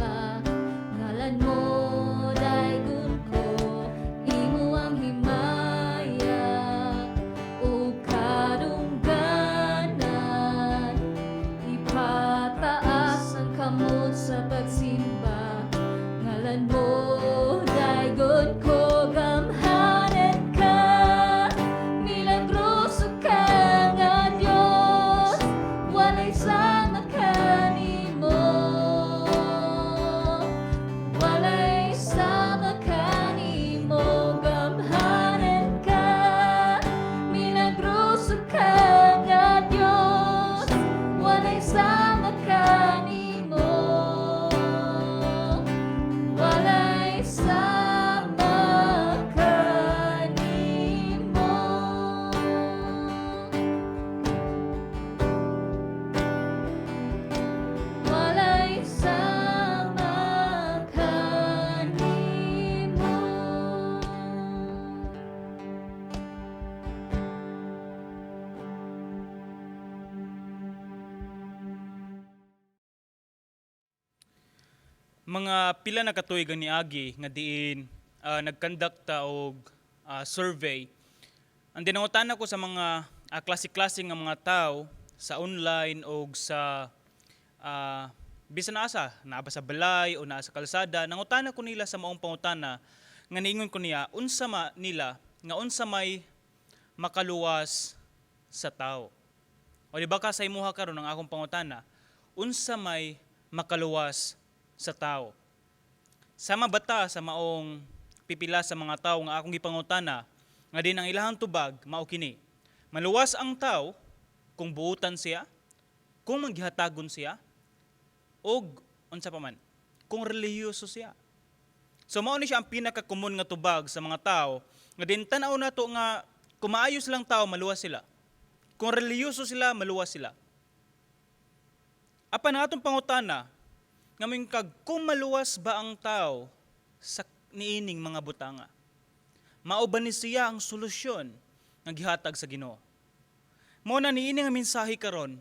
Pagsimba, ngalan mo daygon ko, imo ang himaya ug kadungganan. Ipataas ang kamot sa pagsimba, ngalan mo daygon ko, gamhanan ka, milagroso ka nga Dios, walay sama kanimo, walay sama kanimo, gamhanan ka, milagroso ka nga Dios, walay sama kanimo, walay sama kanimo. Walay sama kanimo. Mga pila na katuig ang niagi nga diin nag-conduct ta og survey. Ang dinangutana ko sa mga klase-klase nga mga tao sa online og sa bisan asa, naa ba sa balay o naa sa kalsada, nangutana ko nila sa maong pangutana nga niingon ko niya unsa ma nila nga unsa may makaluwas sa tao. O di ba ka sa imuha karon ang akong pangutana, unsa may makaluwas sa tao? Sama bata sa maong pipila sa mga tao nga akong gipangutana nga din ang ilahang tubag mao kini. Maluwas ang tao kung buutan siya, kung manggihatagon siya, og unsa pa man, kung relihiyoso siya. So mao ni siya ang pinaka-common nga tubag sa mga tao nga din tan-aw nato nga kung maayos lang tao, maluwas sila. Kung relihiyoso sila, maluwas sila. Apan ang atong pangutana nga kag kung maluwas ba ang tao sa niining mga butanga? Mao ba ni siya ang solusyon nga gihatag sa Ginoo? Mao na niini nga mensahe karon,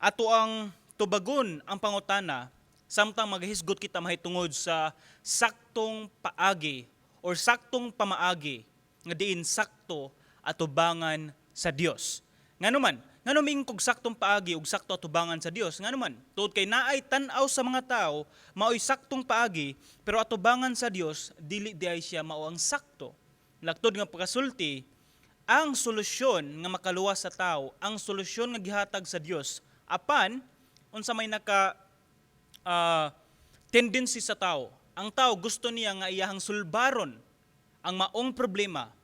ato ang tubagon ang pangutana samtang maghisgot kita mahitungod sa saktong paagi or saktong pamaagi nga diin sakto atubangan sa Dios. Ngano man, ngano miingon kog saktong paagi ug sakto atubangan sa Dios? Ngano man, tuod kay naay tan-aw sa mga tao maoy saktong paagi, pero atubangan sa Dios dili diay siya mao ang sakto. Laktod nga pagkasulti, ang solusyon nga makaluwas sa tao, ang solusyon nga gihatag sa Dios, apan unsa may naka tendency sa tao. Ang tao gusto niya nga iyahang sulbaron ang maong problema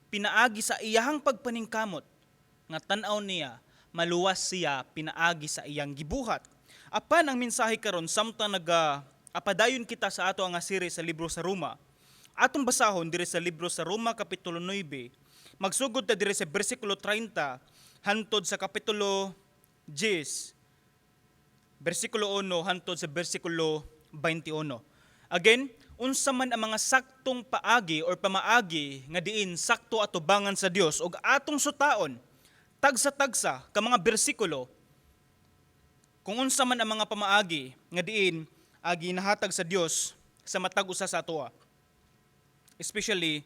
pinaagi sa iyahang pagpaningkamot nga tan-aw niya maluwas siya pinaagi sa iyang gibuhat. Apan ang mensahe karon samtang naga apadayon kita sa ato ang series sa libro sa Roma. Atong basahon diri sa libro sa Roma kapitulo 9. Magsugod ta diri sa bersikulo 30 hantod sa kapitulo 10 bersikulo 1 hantod sa bersikulo 21. Again, unsa man ang mga saktong paagi or pamaagi nga diin sakto atubangan sa Dios ug atong sutaon tagsa-tagsa ka mga bersikulo kung unsa man ang mga pamaagi nga diin ginahatag sa Dios sa matag usa sa atoa. Especially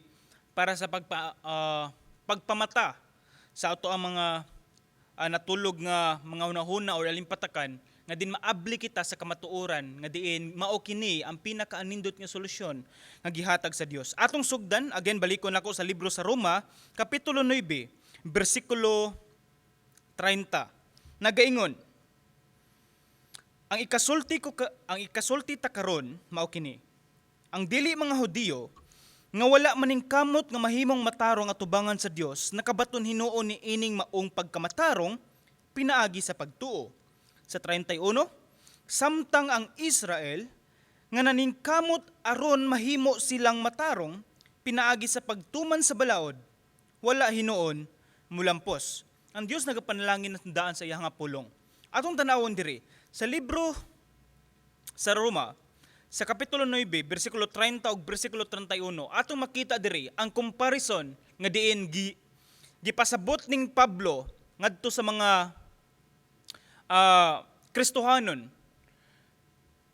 para sa pagpamata sa ato ang mga natulog nga mga hunahuna or alimpatakan nga din maabli kita sa kamatuoran nga diin mao kini ang pinakaanindot nga solusyon nga gihatag sa Dios. Atong sugdan, again balikon nako sa libro sa Roma kapitulo 9 bersikulo 30. Nagaingon, ang ikasulti ko ang ikasulti ta karon mao kini. Ang dili mga Hudiyo nga wala maningkamot nga mahimong matarong atubangan sa Dios, nakabaton hinuon ni ining maong pagkamatarong pinaagi sa pagtuo. Sa 31, samtang ang Israel nga naningkamot aron mahimo silang matarong pinaagi sa pagtuman sa balaod, wala hinuon mulampos. Ang Dios nagapanalangin na tandaan sa iyang nga pulong. Atong tanawon diri sa libro sa Roma sa kapitulo 9 bersikulo 30 ug bersikulo 31, atong makita diri ang comparison nga diin gipasabot ning Pablo ngadto sa mga Kristohanon.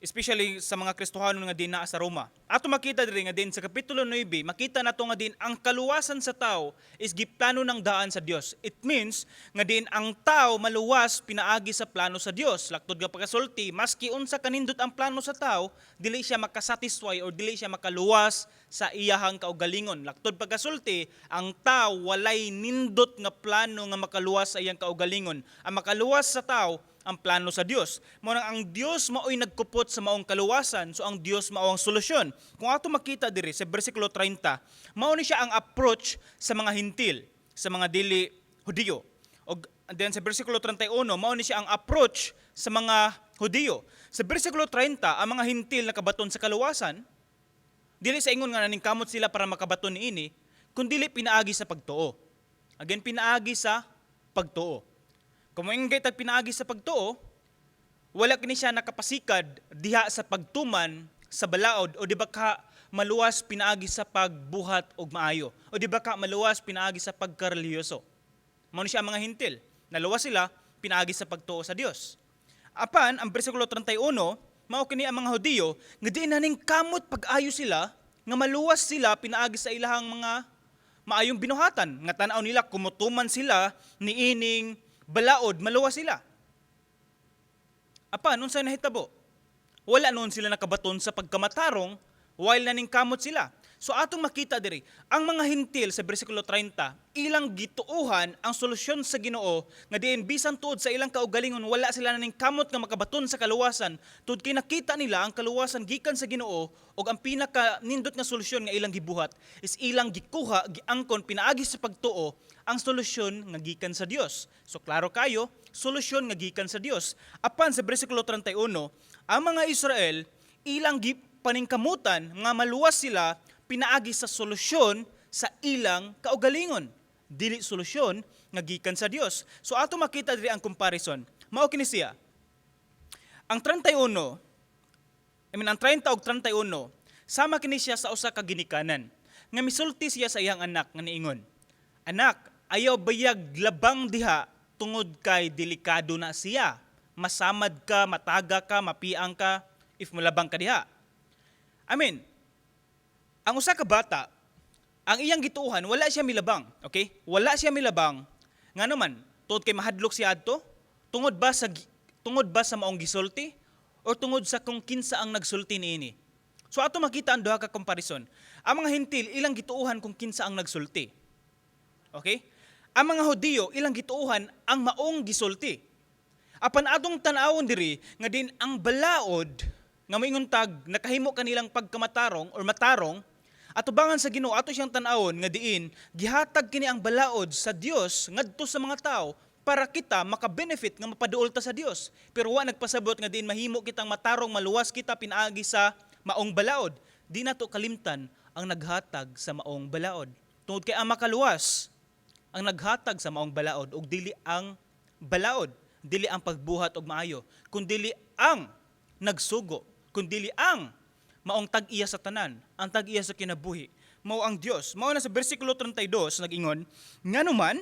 Especially sa mga Kristohanon nga din naa sa Roma. Ato makita diri nga din sa kapitulo 9, makita nato nga din ang kaluwasan sa tao is giplano ng daan sa Dios. It means nga din ang tao maluwas pinaagi sa plano sa Dios. Laktod nga pagkasulti, maski unsa kanindot ang plano sa tao, dili siya makasatisfy or dili siya makaluwas sa iyahang kaugalingon. Laktod pagkasulti, ang tao walay nindot nga plano nga makaluwas sa iyang kaugalingon. Ang makaluwas sa tao ang plano sa Dios. Mao nang ang Dios mao'y nagkupot sa maong kaluwasan, so ang Dios mao ang solusyon. Kung ato makita diri sa bersikulo 30, mao ni siya ang approach sa mga Hintil, sa mga dili Hudiyo. Og and then sa bersikulo 31, mao ni siya ang approach sa mga Hudiyo. Sa bersikulo 30, ang mga Hintil nakabaton sa kaluwasan, dili sa ingon nga naningkamot sila para makabaton niini, kundili pinaagi sa pagtuo. Again, pinaagi sa pagtuo. Kung moingon tag pinaagi sa pagtuo, wala kini siya nakapasikad diha sa pagtuman sa balaod o di ba ka maluwas pinaagi sa pagbuhat og maayo o di ba ka maluwas pinaagi sa pagkarelihiyoso. Mao ni siya ang mga Hintil. Naluwas sila pinaagi sa pagtuo sa Dios. Apan ang bersikulo 31, mao kini ang mga Hudiyo nga di naningkamot pag-ayo sila nga maluwas sila pinaagi sa ilahang mga maayong binuhatan nga tan-aw nila kung motuman sila niining balaod, maluwas sila. Apan unsa nahitabo? Wala noon sila nakabaton sa pagkamatarong while naningkamot sila. So atong makita diri, ang mga Hintil sa bersikulo 30, ilang gituuhan ang solusyon sa Ginoo nga diin bisan tuod sa ilang kaugalingon wala sila naningkamot nga makabaton sa kaluwasan, tuod kay nakita nila ang kaluwasan gikan sa Ginoo ug ang pinaka nindot nga solusyon nga ilang gibuhat is ilang gikuha, giangkon pinaagi sa pagtuo ang solusyon nga gikan sa Dios. So klaro kayo, solusyon nga gikan sa Dios. Apan sa bersikulo 31, ang mga Israel ilang gipaningkamutan nga maluwas sila pinaagi sa solusyon sa ilang kaugalingon. Dili solusyon nga gikan sa Dios. So ato makita diri ang comparison. Mao kini siya. Ang 31, I mean, ang 30 og 31, sama kini siya sa usa ka ginikanan nga misulti siya sa iyang anak nga niingon, "Anak, ayaw bayag labang diha tungod kay delikado na siya. Masamad ka, mataga ka, mapiang ka if mulabang ka diha." I mean, ang usa ka bata, ang iyang gituohan, wala siya milabang, okay? Wala siya milabang. Nga naman, tungod kay mahadlok siya adto? Tungod ba sa maong gisulti or tungod sa kung kinsa ang nagsulti niini? So ato makita ang duha ka comparison. Ang mga Hintil, ilang gituohan kung kinsa ang nagsulti. Okay? Ang mga Hudiyo, ilang gituohan ang maong gisulti. Apan atong tan-awon diri nga din ang balaod nga moingon tag nakahimo kanilang pagkamatarong or matarong atubangan sa Ginoo, ato siyang tan-awon nga diin gihatag kini ang balaod sa Dios ngadto sa mga tao para kita maka-benefit nga mapaduol ta sa Dios. Pero wa nagpasabot nga diin mahimo kitang matarong, maluwas kita pinaagi sa maong balaod. Di nato kalimtan ang naghatag sa maong balaod. Tungod kay ang makaluwas ang naghatag sa maong balaod ug dili ang balaod, dili ang pagbuhat og maayo, kundili ang nagsugo, kundili ang maong tag-iya sa tanan, ang tag-iya sa kinabuhi, mao ang Dios. Mao na sa bersikulo 32 nag-ingon, "Nganuman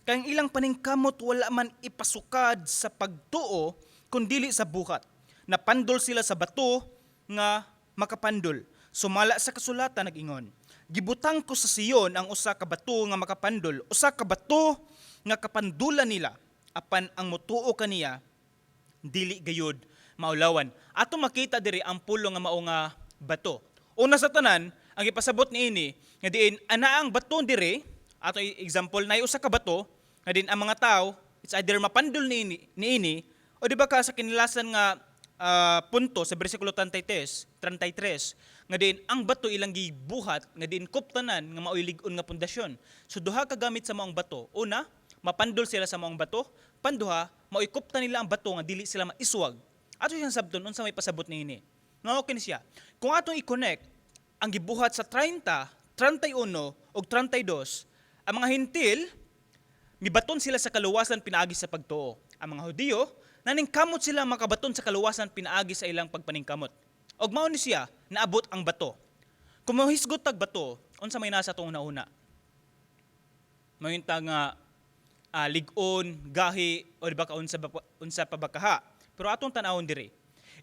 kay ang ilang paningkamot wala man ipasukad sa pagtuo kundili sa buhat. Napandol sila sa bato nga makapandol. Sumala sa kasulatan nag-ingon, 'Gibutang ko sa Sion ang usa ka bato nga makapandol, usa ka bato nga kapandulan nila, apan ang mutuo kaniya dili gayud maulawan.'" Ato makita diri ang pulong nga mao nga bato. Una sa tanan, ang ipasabot niini nga diin ana ang bato diri, ato example na usa ka bato nga din ang mga tao, it's either mapandol niini o di ba ka sa kinilasan nga punto sa bersikulo 33, 33 nga din ang bato ilang gibuhat nga din kuptanan nga maoy lig-on nga pundasyon. So duha ka gamit sa maong bato. Una, mapandol sila sa maong bato. Panduha, maoy kuptan nila ang bato nga dili sila maiswag. Ato siyang sabton unsa may pasabot niini. Nga okay ni siya. Kung atong i-connect ang gibuhat sa 30, 31 ug 32, ang mga Hintil mibaton sila sa kaluwasan pinaagi sa pagtuo. Ang mga Hudiyo, naningkamot sila makabaton sa kaluwasan pinaagi sa ilang pagpaningkamot. Og mao ni siya, naabot ang bato. Kung mohisgot tag bato, unsa may nasa atong una-una? Mayunta nga lig-on, gahi, o di ba ka unsa, unsa pa ba kaha. Pero atong tan-awon diri.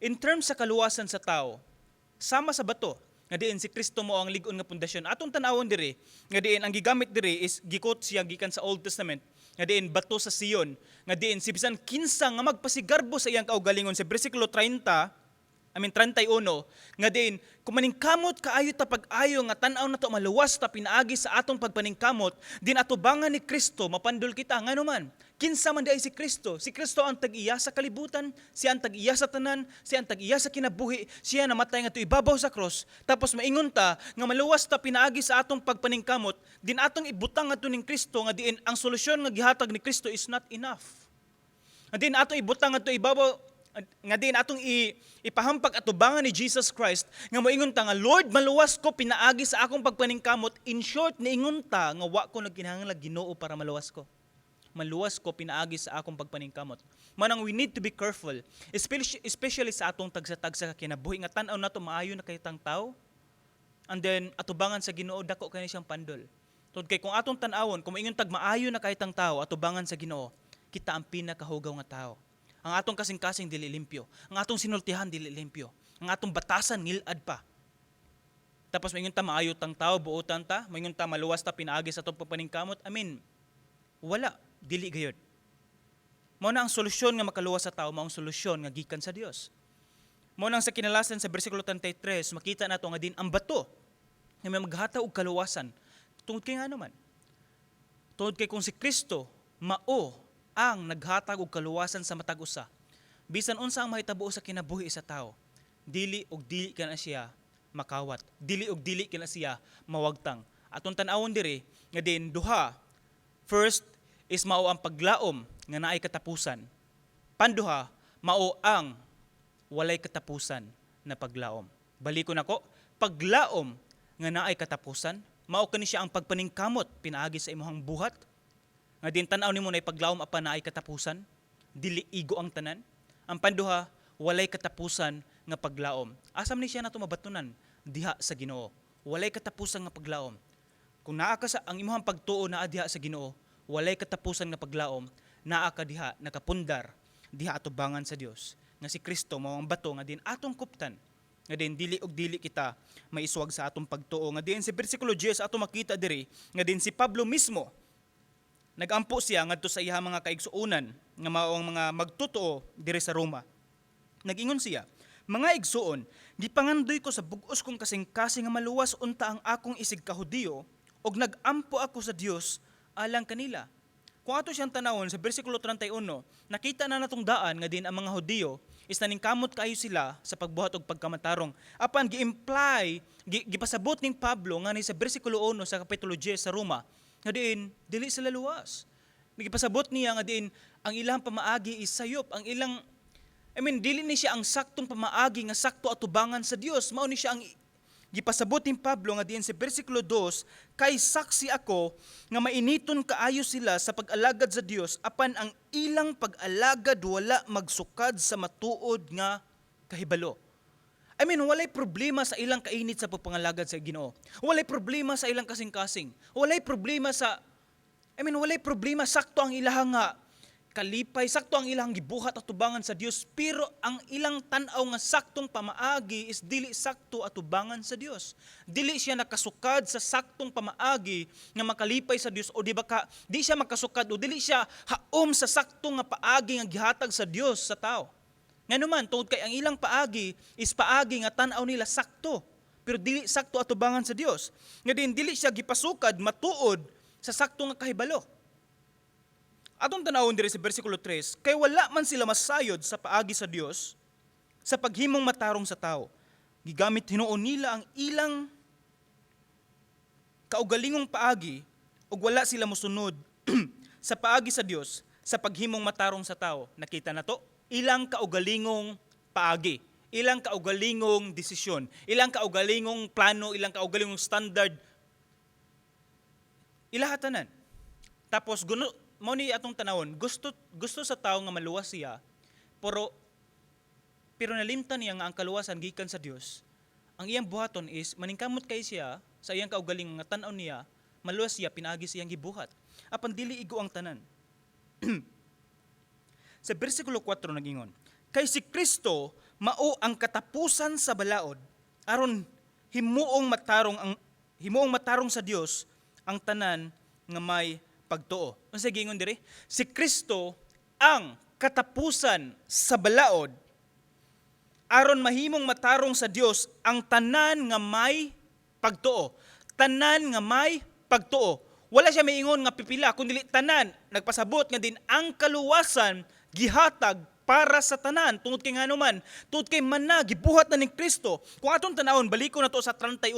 In terms sa kaluwasan sa tao, sama sa bato, nga diin si Kristo mao ang lig-on nga pundasyon. Atong tan-awon diri, nga diin ang gigamit diri is gi-quote siya gikan sa Old Testament, nga diin bato sa Sion, nga diin si bisan kinsa nga magpasigarbo sa iyang kaugalingon sa bersikulo 30, I mean 31, nga diin kung maningkamot kaayo ta pag-ayo nga tan-aw nato maluwas ta pinaagi sa atong pagpaningkamot, din atubangan ni Kristo mapandol kita. Ngano man? Kinsa man diay si Kristo? Si Kristo ang tag-iya sa kalibutan, siya ang tag-iya sa tanan, siya ang tag-iya sa kinabuhi, siya namatay nga ibabaw sa cross. Tapos maingon ta nga maluwas ta pinaagi sa atong pagpaningkamot, din atong ibutang ngadto ning Kristo nga diin ang solusyon nga gihatag ni Kristo is not enough. Nga diin atong ibutang ngadto ibabaw nga diin atong ipahampag atubangan ni Jesus Christ nga moingon ta nga, "Lord, maluwas ko pinaagi sa akong pagpaningkamot." In short, niingon ta nga wa ko nagkinahanglan Ginoo para maluwas ko. Maluwas ko pinaagi sa akong pagpaningkamot. Manang we need to be careful, especially sa atong tagsa-tagsa ka kinabuhi nga tan-aw nato maayo na kay tang tao. And then atubangan sa Ginoo, dako kay siyang pandol. Tungod kay kung atong tan-awon, kung moingon tag maayo na kay tang tao atubangan sa Ginoo, kita ang pinakahugaw nga tao. Ang atong kasing-kasing dili limpyo. Ang atong sinultihan dili limpyo. Ang atong batasan ngilad pa. Tapos maingon ta maayo tang tao, buotan ta, maingon ta maluwas ta pinaagi sa atong pagpaningkamot. I mean, wala, dili gayod. Mao na ang solusyon nga makaluwas sa tao, mao ang solusyon nga gikan sa Dios. Mao nang sa kinalasan sa bersikulo 33, makita nato nga din ang bato nga may maghatag og kaluwasan. Tungod kay ngano man? Tungod kay kung si Kristo mao ang naghatag og kaluwasan sa matag usa, bisan unsa ang mahitabo sa kinabuhi sa tao, dili og dili kana siya makawat. Dili og dili kana siya mawagtang. Atong tan-awon diri nga din duha. First is mao ang paglaom nga naay katapusan. Panduha, mao ang walay katapusan na paglaom. Balikon nako, paglaom nga naay katapusan, mao kani siya ang pagpaningkamot pinaagi sa imong buhat. Nga din tan-aw nimo na paglaom apan naay katapusan, dili igo ang tanan. Ang panduha, walay katapusan nga paglaom. Asam ni siya nato mabatunan? Diha sa Ginoo. Walay katapusan nga paglaom. Kung naa ka sa ang imong pagtuo naa diha sa Ginoo, walay katapusan nga paglaom, naa ka diha nakapundar diha atubangan sa Dios. Nga si Kristo mao ang bato nga din atong kuptan, nga din dili og dili kita maiswag sa atong pagtuo. Nga din sa bersikulo 10 ato makita diri nga din si Pablo mismo nagampo siya ngadto sa iyang mga kaigsuonan nga mao ang mga magtotoo diri sa Roma. Nag-ingon siya, "Mga igsuon, gipangandoy ko sa bug-os kong kasing-kasing nga maluwas unta ang akong isig kahudiyo og nag-ampo ako sa Dios alang kanila." Kung ato siyang tanawon sa bersikulo 31, nakita na natong daan nga din ang mga Hudiyo is naningkamot kaayo sila sa pagbuhat og pagkamatarong. Apan gi-imply, gipasabot ning Pablo nga ni sa bersikulo 1 sa kapitulo 10 sa Roma, nga diin dili sila luwas. Gipasabot niya nga diin ang ilang pamaagi is sayop, ang ilang, I mean, dili ni siya ang saktong pamaagi nga sakto atubangan sa Dios. Mao ni siya ang gipasabot ni Pablo nga diin sa bersikulo 2, "Kay saksi ako nga mainiton kaayo sila sa pag-alagad sa Dios, apan ang ilang pag-alagad wala magsukad sa matuod nga kahibalo." I mean, walay problema sa ilang kainit sa pagpangalagad sa Ginoo. Walay problema sa ilang kasing-kasing. Walay problema sa I mean, walay problema, sakto ang ilahang nga kalipay, sakto ang ilang gibuhat atubangan sa Dios, pero ang ilang tan-aw nga saktong pamaagi is dili sakto atubangan sa Dios. Dili siya nakasukad sa saktong pamaagi nga makalipay sa Dios o di ba ka di siya makasukad o dili siya haom sa saktong nga paagi nga gihatag sa Dios sa tao. Ngano man? Tungod kay ang ilang paagi is paagi nga tan-aw nila sakto, pero dili sakto atubangan sa Dios. Nga din dili siya gipasukad matuod sa sakto nga kahibalo. Atong tanawon diri sa bersikulo 3, "Kay wala man sila masayod sa paagi sa Dios sa paghimong matarong sa tao. Gigamit hinuon nila ang ilang kaugalingong paagi ug wala sila mosunod sa paagi sa Dios sa paghimong matarong sa tao." Nakita na to, ilang kaugalingong paagi, ilang kaugalingong desisyon, ilang kaugalingong plano, ilang kaugalingong standard, ilahatanan. Tapos guno mao ni atong tanawon, gusto gusto sa tao nga maluwas siya, pero pero nalimtan niya nga ang kaluwasan gikan sa Dios. Ang iyang buhaton is maningkamot kay siya sa iyang kaugalingon nga tan-aw niya maluwas siya pinaagi sa iyang gibuhat. Apan dili igo ang tanan. Sa bersikulo 4 nagingon, "Kay si Kristo mao ang katapusan sa balaod aron himuong matarong sa Dios ang tanan nga may pagtuo. Unsa giingon diri? Si Kristo ang katapusan sa balaod aron mahimong matarong sa Dios ang tanan nga may pagtuo. Tanan nga may pagtuo. Wala siya miingon nga pipila, kundi tanan. Nagpasabot nga din ang kaluwasan gihatag para sa tanan tungod kay ngano man, tungod kay mana gibuhat na ni Kristo. Kung atong tanawon, baliko na to sa 31,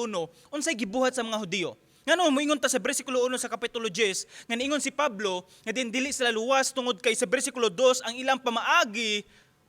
unsay gibuhat sa mga Hudiyo? Ngano moingon ta sa bersikulo 1 sa kapitulo 10 nga niingon si Pablo nga din dili sila luwas tungod kay sa bersikulo 2, ang ilang pamaagi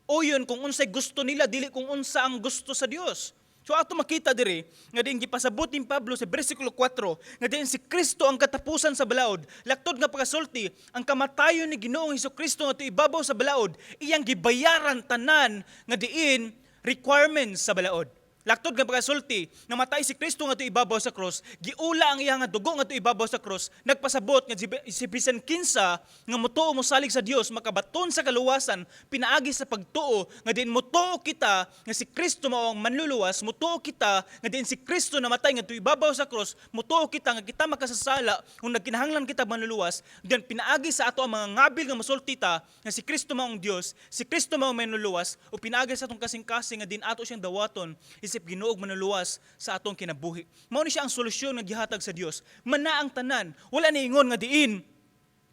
uyon kung unsay gusto nila, dili kung unsa ang gusto sa Dios? So ato makita diri nga din gipasabot ni Pablo sa bersikulo 4 nga din si Kristo ang katapusan sa balaod. Laktod nga pagkasulti, ang kamatayon ni Ginoong Kristo nga ibabaw sa balaod, iyang gibayaran tanan nga diin requirements sa balaod. Laktod nga pagkasulti, namatay si Kristo nga ibabaw sa cross, giula ang iyang nga dugo nga ibabaw sa cross, nagpasabot nga si bisan kinsa nga motuo, mosalig sa Dios, makabaton sa kaluwasan pinaagi sa pagtuo nga din motuo kita nga si Kristo mao ang manluluwas, motuo kita nga din si Kristo namatay nga ibabaw sa cross, motuo kita nga kita makasasala kung nagkinahanglan kita manluluwas, then pinaagi sa ato ang mga ngabil nga mosulti ta nga si Kristo mao ang Dios, si Kristo mao ang manluluwas, o pinaagi sa atong kasing-kasing nga din ato siyang dawaton isip Ginoo ug manluluwas sa atong kinabuhi. Mao ni siya ang solusyon nga gihatag sa Dios. Mana ang tanan. Wala niingon nga diin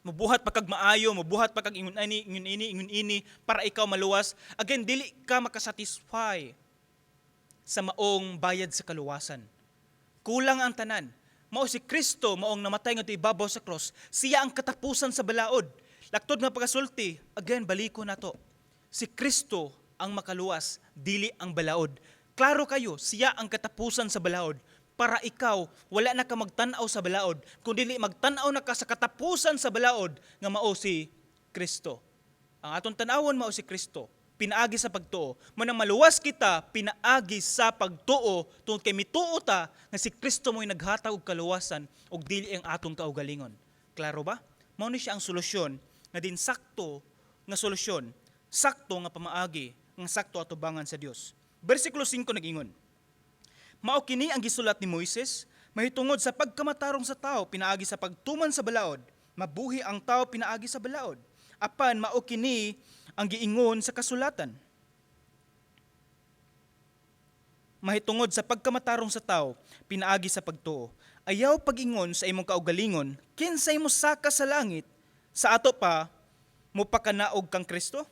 mubuhat pa kag maayo, mubuhat pa kag ingon ani, ingon ini, ingon ini para ikaw maluwas. Again, dili ka makasatisfy sa maong bayad sa kaluwasan. Kulang ang tanan. Mao si Kristo maong namatay nga ibabaw sa cross. Siya ang katapusan sa balaod. Laktod nga pagkasulti, again, baliko nato. Si Kristo ang makaluwas, dili ang balaod. Klaro kayo, siya ang katapusan sa balaod. Para ikaw, wala na ka magtan-aw sa balaod, kundi magtan-aw na ka sa katapusan sa balaod nga mao si Kristo. Ang atong tan-awon mao si Kristo, pinaagi sa pagtuo. Manang maluwas kita pinaagi sa pagtuo tungod kay mituo ta nga si Kristo mo'y naghatag og kaluwasan ug dili ang atong kaugalingon. Klaro ba? Mao ni siya ang solusyon nga din sakto nga solusyon, sakto nga pamaagi, nga sakto atubangan sa Dios. Bersikulo 5 nag-ingon, "Mao kini ang gisulat ni Moises mahitungod sa pagkamatarong sa tao pinaagi sa pagtuman sa balaod, mabuhi ang tao pinaagi sa balaod. Apan mao kini ang giingon sa kasulatan mahitungod sa pagkamatarong sa tao pinaagi sa pagtuo. Ayaw pag-ingon sa imong kaugalingon, 'Kinsay mosaka sa langit?' Sa ato pa mopakanaog kang Kristo.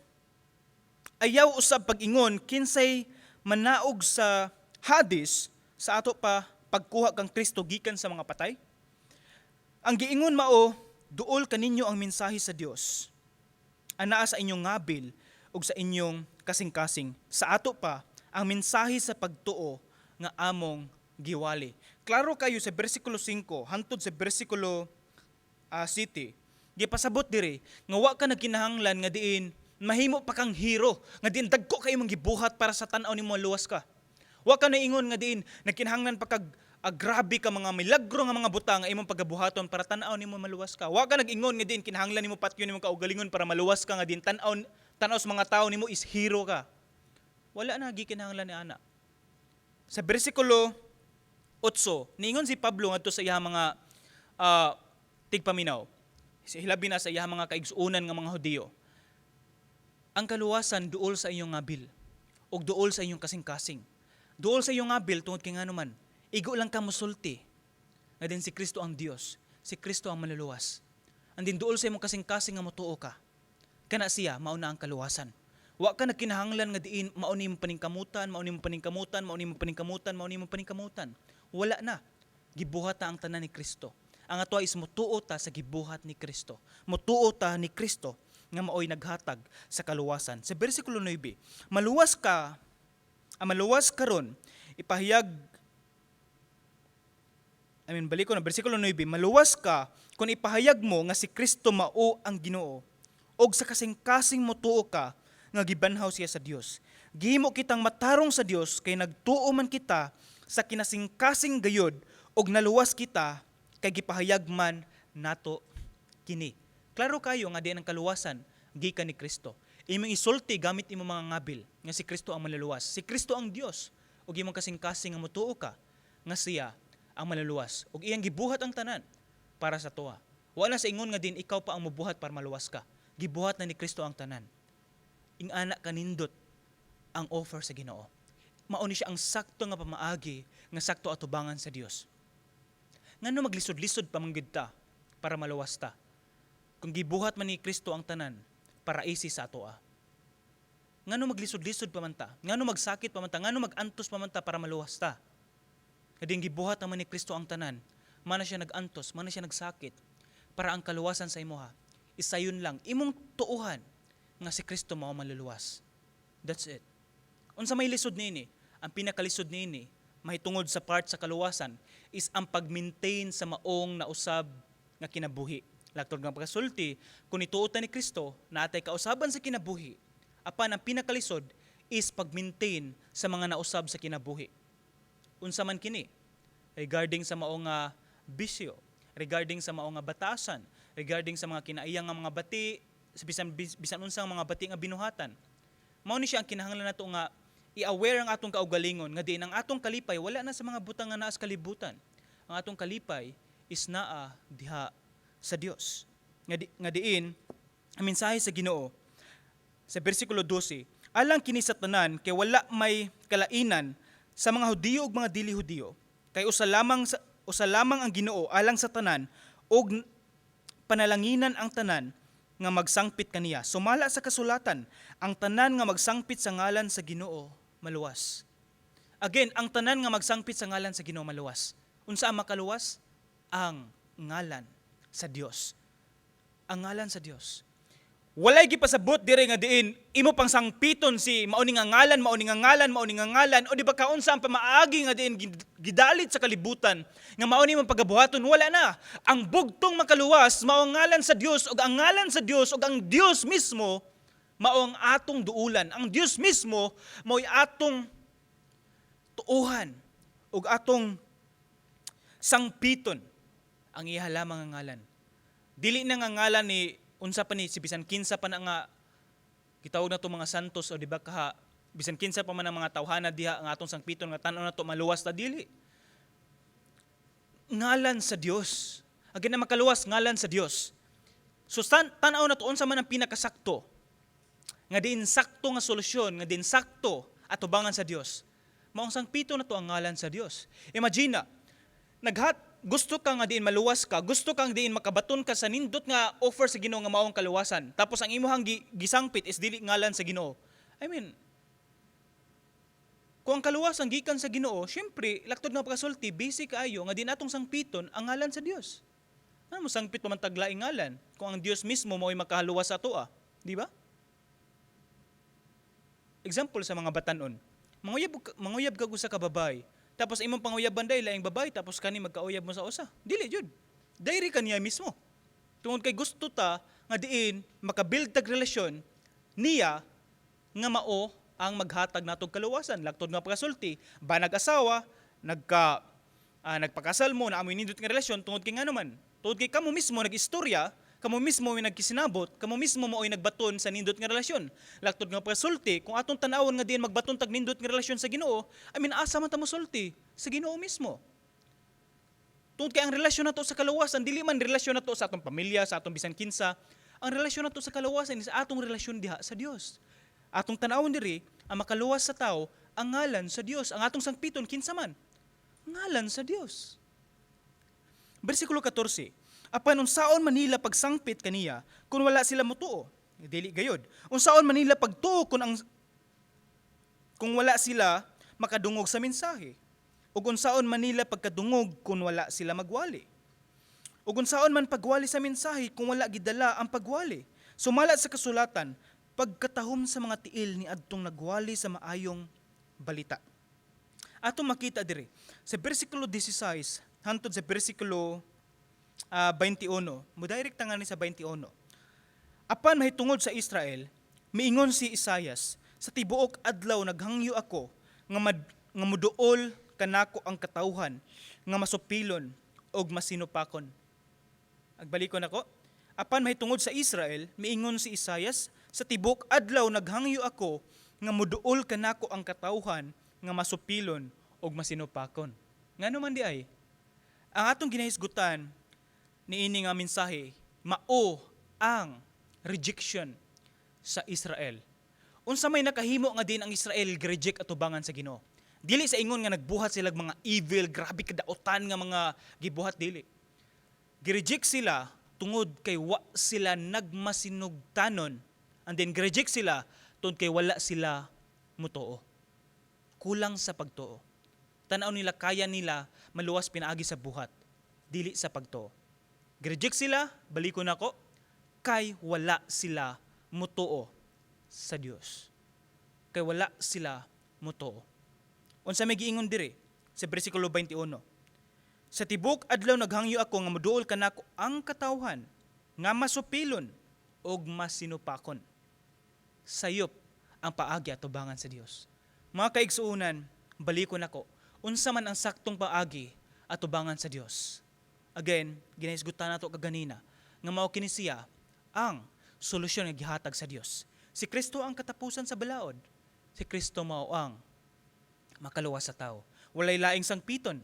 Ayaw usab pag-ingon, 'Kinsay manaog sa Hades?' Sa ato pa pagkuha kang Kristo gikan sa mga patay. Ang giingon mao, duol kaninyo ang mensahe sa Dios. Anaa sa inyong ngabil ug sa inyong kasing-kasing. Sa ato pa ang mensahe sa pagtuo nga among giwali." Klaro kayo sa bersikulo 5 hantod sa bersikulo 7. Gipasabot diri nga wa ka nagkinahanglan nga diin mahimo pa kang hero, nga diin dagko kay imong gibuhat para sa tan-aw nimo luwas ka. Wa ka naingon nga diin nagkinahanglan pa kag grabe ka mga milagro nga mga butang nga imong pagabuhaton para tan-aw nimo maluwas ka. Wa ka nag-ingon nga diin kinahanglan nimo patyon nimong kaugalingon para maluwas ka, nga diin tan-aw sa mga tao nimo is hero ka. Wala na gikinahanglan ni ana. Sa bersikulo 8, niingon si Pablo ngadto sa iyang mga tigpaminaw. Si hilabi na sa iyang mga kaigsuonan nga mga Hudiyo. "Ang kaluwasan duol sa inyong ngabil ug duol sa inyong kasing-kasing." Duol sa inyong ngabil tungod kay ngano man, igo lang ka mosulti nga din si Kristo ang Dios, si Kristo ang manluluwas. And din duol sa imong kasing-kasing nga motuo ka. Kana siya mao na ang kaluwasan. Wa ka nagkinahanglan nga diin mao ni imong paningkamutan, mao ni imong paningkamutan, mao ni imong paningkamutan, mao ni imong paningkamutan. Wala na. Gibuhat ta ang tanan ni Kristo. Ang ato is motuo ta sa gibuhat ni Kristo. Motuo ta ni Kristo nga maoy naghatag sa kaluwasan. Sa bersikulo 9, maluwas ka, ang maluwas karon ipahayag, I mean, balik ko na, bersikulo 9, "Maluwas ka kung ipahayag mo nga si Kristo mao ang Ginoo, og sa kasing-kasing motuo ka nga gibanhaw siya sa Dios. Gihimo kitang matarong sa Dios kay nagtuo man kita sa kinasingkasing gayod og naluwas kita kay gipahayag man nato kini." Klaro kayo nga di ang kaluwasan gikan ni Kristo. Imong isulti gamit imong mga ngabil nga si Kristo ang manluluwas. Si Kristo ang Dios ug imong kasing-kasing nga motuo ka nga siya ang manluluwas ug iyang gibuhat ang tanan para sa atoa. Wala sa ingon nga din ikaw pa ang mobuhat para maluwas ka. Gibuhat na ni Kristo ang tanan. Ingana kanindot ang offer sa Ginoo. Mao ni siya ang sakto nga pamaagi nga sakto atubangan sa Dios. Ngano maglisod-lisod pa man gyud ta para maluwas ta, kung gibuhat man ni Kristo ang tanan para easy sa atoa? Ngano maglisod-lisod pa man ta? Ngano magsakit pa man ta? Ngano magantos pa man ta para maluwas ta? Kading gibuhat naman ni Kristo ang tanan, mana siya nagantos, mana siya nagsakit para ang kaluwasan sa imuha isayon lang imong tuuhan nga si Kristo mao manluluwas. That's it. Unsa may lisod niini? Ang pinakalisod niini mahitungod sa part sa kaluwasan is ang pag-maintain sa maong nausab nga kinabuhi. Laktod nga pagkasulti, kung ituo ta ni Kristo, naatay kausaban sa kinabuhi. Apan ang pinakalisod is pag-maintain sa mga nausab sa kinabuhi. Unsa man kini? Regarding sa mao nga bisyo, regarding sa mao nga batasan, regarding sa mga kinaiyang nga mga bati, sa bisan unsang mga bati nga binuhatan. Mao ni siya ang kinahanglan nato nga i-aware ang atong kaugalingon nga diin ang atong kalipay wala na sa mga butang nga naa sa kalibutan. Ang atong kalipay is naa diha sa Dios. Nga diin ang mensahe sa Ginoo sa bersikulo 12, alang kini sa tanan kay wala may kalainan sa mga Hudiyo ug mga dili Hudiyo, kay usa lamang ang Ginoo alang sa tanan ug panalanginan ang tanan nga magsangpit kaniya. Sumala sa kasulatan, ang tanan nga magsangpit sa ngalan sa Ginoo maluwas. Again, ang tanan nga magsangpit sa ngalan sa Ginoo maluwas. Unsa ang makaluwas? Ang ngalan sa Dios. Ang ngalan sa Dios. Walay gipasabot dire nga diin imo pang sangpiton si mao ni nga ngalan, mao ni nga ngalan, mao ni nga ngalan, o di ba kaunsa ang pamaagi nga diin gidalit sa kalibutan nga mao ni imong pagabuhaton. Wala na. Ang bugtong makaluwas mao ang ngalan sa Dios, ug ang ngalan sa Dios ug ang Dios mismo mao ang atong duulan. Ang Dios mismo mao'y atong tuuhan ug atong sangpiton, ang iya lamang nga ngalan. Dili na nga ngalan ni unsa pa ni, si bisan kinsa pa na nga gitawag na to mga santos, o di ba kaha bisan kinsa pa man ang mga tawhana diha nga atong sangpiton nga tan-aw nato maluwas ta. Dili. Ngalan sa Dios. Again, na makaluwas, ngalan sa Dios. So tan-aw nato unsa man ang pinakasakto nga diin sakto nga solusyon nga diin sakto atubangan sa Dios. Maong sangpito nato ang ngalan sa Dios. Imagine na naghat gusto ka nga diin maluwas ka, gusto kang diin makabaton ka sa nindot nga offer sa Ginoo nga maong kaluwasan. Tapos ang imuhang gisangpit is dili ngalan sa Ginoo. I mean, kung ang kaluwasan gikan sa Ginoo, syempre, laktod nga pagkasulti, basic kaayo nga di natong sangpiton ang ngalan sa Dios. Ano mo sangpit pa man tag laing ngalan kung ang Dios mismo mao'y makaluwas sa atoa, di ba? Example sa mga batanon. Manguyab ka usa ka babae. Tapos imong panguyaban day laing babae, tapos kani magkauyab mo sa usa. Dili jud. Dayri kaniya mismo. Tungod kay gusto ta nga diin makabuild tag relasyon niya nga mao ang maghatag natog kaluwasan. Laktod nga pagkasulti, ba nag-asawa, nagpakasal mo na amoy nindot nga relasyon tungod kay ngano man? Tungod kay kamo mismo nag-istorya, kamo mismo may nagkisinabot, kamo mismo mao'y nagbaton sa nindot nga relasyon. Laktod nga pagkasulti, kung atong tan-awon nga diin magbaton tag nindot nga relasyon sa Ginoo, I mean, asa man ta mosulti? Sa Ginoo mismo. Tungod kay ang relasyon nato sa kaluwasan dili man relasyon nato sa atong pamilya, sa atong bisan kinsa. Ang relasyon nato sa kaluwasan is atong relasyon diha sa Dios. Atong tan-awon diri, ang makaluwas sa tao, ang ngalan sa Dios. Ang atong sangpiton kinsa man? Ngalan sa Dios. Bersikulo 14. Apan unsaon man nila pagsangpit kaniya kung wala sila motuo? Dili gayod. Unsaon man nila pagtuo kung wala sila makadungog sa mensahe? Ug unsaon man nila pagkadungog kung wala sila magwali? Ug unsaon man pagwali sa mensahe kung wala gidala ang pagwali? Sumala sa kasulatan, pagkatahom sa mga tiil ni adtong nagwali sa maayong balita. Atong makita diri sa bersikulo 16 hantod sa bersikulo 21. Mo-direct ta nga ni sa 21. Apan mahitungod sa Israel, miingon si Isayas, sa tibuok adlaw naghangyo ako nga muduol kanako ang katawhan nga masupilon og masinupakon. Agbalikon ako. Apan mahitungod sa Israel, miingon si Isayas, sa tibuok adlaw naghangyo ako nga nga muduol kanako ang katawhan nga masupilon og masinupakon. Ngano man di ay? Ang atong ginahisgutan niini nga mensahe mao ang rejection sa Israel. Unsa may nakahimo nga din ang Israel gi-reject atubangan sa Ginoo? Dili sa ingon nga nagbuhat sila og mga evil, grabe kadaotan nga mga gibuhat, dili. Gi-reject sila tungod kay wa sila nagmasinugtanon, and then gi-reject sila tungod kay wala sila mutuo. Kulang sa pagtuo. Tanaw nila kaya nila maluwas pinaagi sa buhat, dili sa pagtuo. Gi-reject sila, balikon nako, kay wala sila mutuo sa Dios. Kay wala sila mutuo. Unsa may giingon diri sa bersikulo 21? "Sa tibok adlaw naghangyo ako nga moduol kanako ang katawhan nga masupilon og masinupakon." Sayop ang paagi atubangan sa Dios. Mga kaigsuonan, balikon nako. Unsa man ang saktong paagi atubangan sa Dios? Again, ginahisgutan nato kaganina nga mao kini siya ang solusyon nga gihatag sa Dios. Si Kristo ang katapusan sa balaod. Si Kristo mao ang makaluwas sa tao. Walay laing sangpiton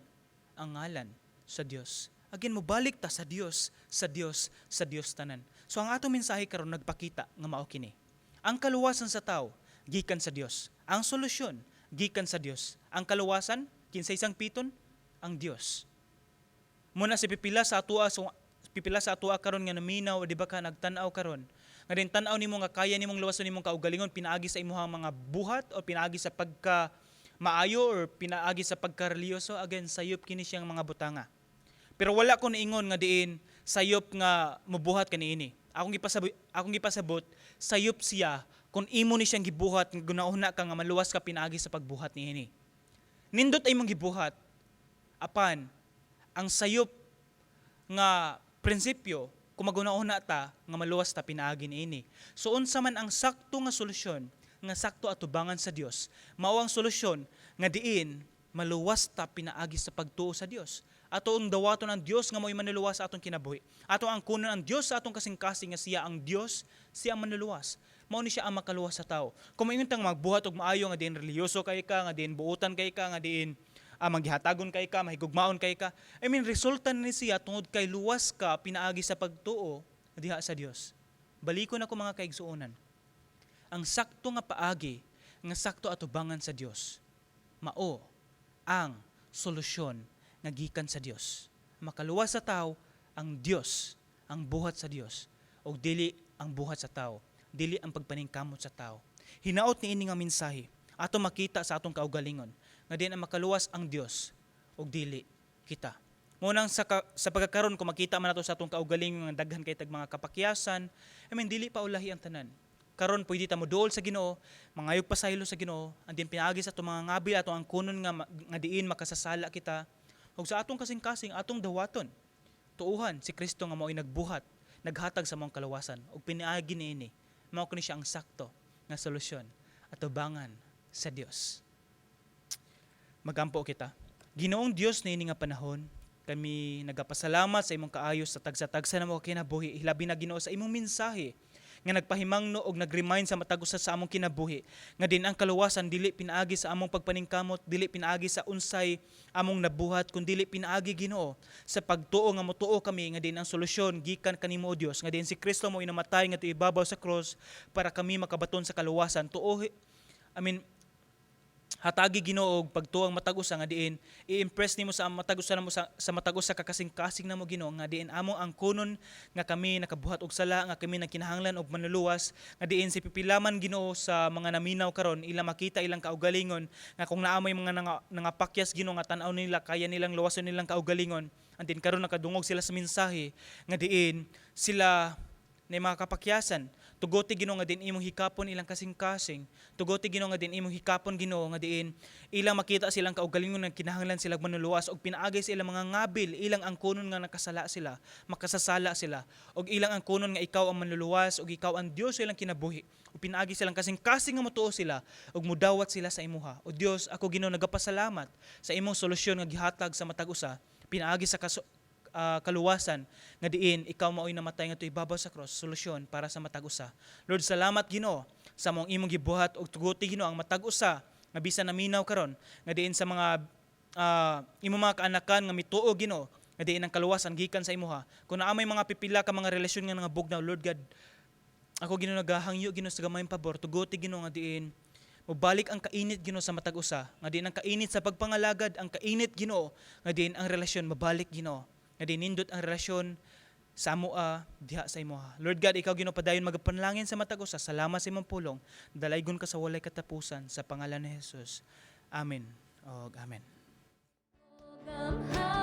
ang ngalan sa Dios. Again, mobalik ta sa Dios, sa Dios, sa Dios tanan. So ang atong mensahe karon nagpakita nga mao kini. Ang kaluwasan sa tao gikan sa Dios. Ang solusyon gikan sa Dios. Ang kaluwasan, kinsay sangpiton? Ang Dios. Muna si pipila sa atoa, so, pipila sa atoa karon nga naminaw, di ba, ka nagtan-aw karon, nga din tan-aw nimo nga kaya nimong luwason nimong kaugalingon pinaagi sa imong mga buhat o pinaagi sa pagka maayo or pinaagi sa pagkareliyoso. Again, sayop kini siyang mga butanga. Pero wala ko niingon nga diin sayop nga mubuhat kaniini. Akong gipasabot, sayop siya kung imo ni siyang gibuhat nga gunahuna ka nga maluwas ka pinaagi sa pagbuhat niini. Nindot ay imong gibuhat, apan ang sayop nga prinsipyo kung magunahuna ta nga maluwas ta pinaagi niini. So unsa man ang sakto nga solusyon nga sakto atubangan sa Dios? Mao ang solusyon nga diin maluwas ta pinaagi sa pagtuo sa Dios. Ato ang dawaton ang Dios nga mo'y manluluwas sa atong kinabuhi. Ato ang kunon ang Dios sa atong kasing-kasing nga siya ang Dios, siya ang manluluwas. Mao ni siya ang makaluwas sa tao. Kung moingon tang magbuhat og maayo nga diin relihiyoso kay ka, nga diin buotan kay ka, nga diin manggihatagon kay ka, mahigugmaon kay ka. I mean, resulta ni siya tungod kay luwas ka pinaagi sa pagtuo diha sa Dios. Balikon ako, mga kaigsuonan. Ang sakto nga paagi nga sakto atubangan sa Dios mao ang solusyon nga gikan sa Dios. Makaluwas sa tao ang Dios, ang buhat sa Dios ug dili ang buhat sa tao, dili ang pagpaningkamot sa tao. Hinaot niini nga mensahe ato makita sa atong kaugalingon nga din ang makaluwas ang Dios ug dili kita. Mo nang sa pagkakaron, kung makita man nato sa atong kaugalingon nga daghan kay tag mga kapakyasan, I mean, dili pa ulahi ang tanan. Karon pwede ta moduol sa Ginoo, mangayog pasaylo sa Ginoo, and then pinaagi sa atong mga ngabil ato ang kunon nga diin makasasala kita. Ug sa atong kasing-kasing atong dawaton. Tuuhan si Kristo nga mao'y nagbuhat, naghatag sa among kaluwasan ug pinaagi niini. Mao kini siya ang sakto nga solusyon atubangan sa Dios. Magampo kita. Ginoong Dios, niini nga panahon, kami nagapasalamat sa imong kaayo sa tagsa-tagsa namo kinabuhi, hilabi na, Ginoo, sa imong mensahe nga nagpahimangno og nag-remind sa matag usa sa among kinabuhi nga din ang kaluwasan dili pinaagi sa among pagpaningkamot, dili pinaagi sa unsay among nabuhat, kun dili pinaagi, Ginoo, sa pagtuo nga motuo kami nga din ang solusyon gikan kanimo, o Dios, nga din si Kristo mo namatay nga ibabaw sa cross para kami makabaton sa kaluwasan. Tuo, I mean, hatagi, Ginoo, og pagtuo ang matag usa nga diin i-impress nimo sa matag usa namo sa matag usa ka kasing-kasing namo, Ginoo, nga diin among ang kunon nga kami nakabuhat og sala, nga kami nagkinahanglan og manluluwas, nga diin si pipilaman, Ginoo, sa mga naminaw karon ila makita ilang kaugalingon nga kung naa may mga nangapakyas, Ginoo, nga tan-aw nila kaya nilang luwason nilang kaugalingon, and din karon nakadungog sila sa mensahe nga diin sila na mga kapakyasan. Tugoti, Ginoo, nga din imong hikapon ilang kasing-kasing. Tugoti, Ginoo, nga din imong hikapon, Ginoo, nga diin ilang makita silang kaugalingon nga kinahanglan sila manluluwas og pinaagi sa ilang mga ngabil ilang angkonon nga nakasala sila, makasasala sila, og ilang angkonon nga ikaw ang manluluwas og ikaw ang Dios sa ilang kinabuhi. Ug pinaagi silang kasing-kasing nga motuo sila ug mudawat sila sa imuha. O Dios, ako, Ginoo, nagapasalamat sa imong solusyon nga gihatag sa matag usa pinaagi sa kaluwasan nga diin ikaw mao'y namatay ngadto ibabaw sa cross, solusyon para sa matag usa. Lord, salamat, Ginoo, sa maong imong gibuhat ug tuguti, Ginoo, ang matag usa nga bisan naminaw karon nga diin sa mga imong mga kaanakan nga mituo, Ginoo, nga diin ang kaluwasan gikan sa imuha. Kung naa may mga pipila ka mga relasyon nga nangabugnaw, Lord God, ako, Ginoo, nagahangyo, Ginoo, sa gamayng pabor, tuguti, Ginoo, nga diin mobalik ang kainit, Ginoo, sa matag usa, nga diin ang kainit sa pagpangalagad, ang kainit, Ginoo, nga diin ang relasyon mabalik, Ginoo, nga diin nindot ang relasyon sa amoa diha sa imuha. Lord God, ikaw, Ginoo, padayon magapanalangin sa matag usa. Salamat sa imong pulong. Dalaygon ka sa walay katapusan sa pangalan ni Jesus. Amen. Og amen. Gamhanan.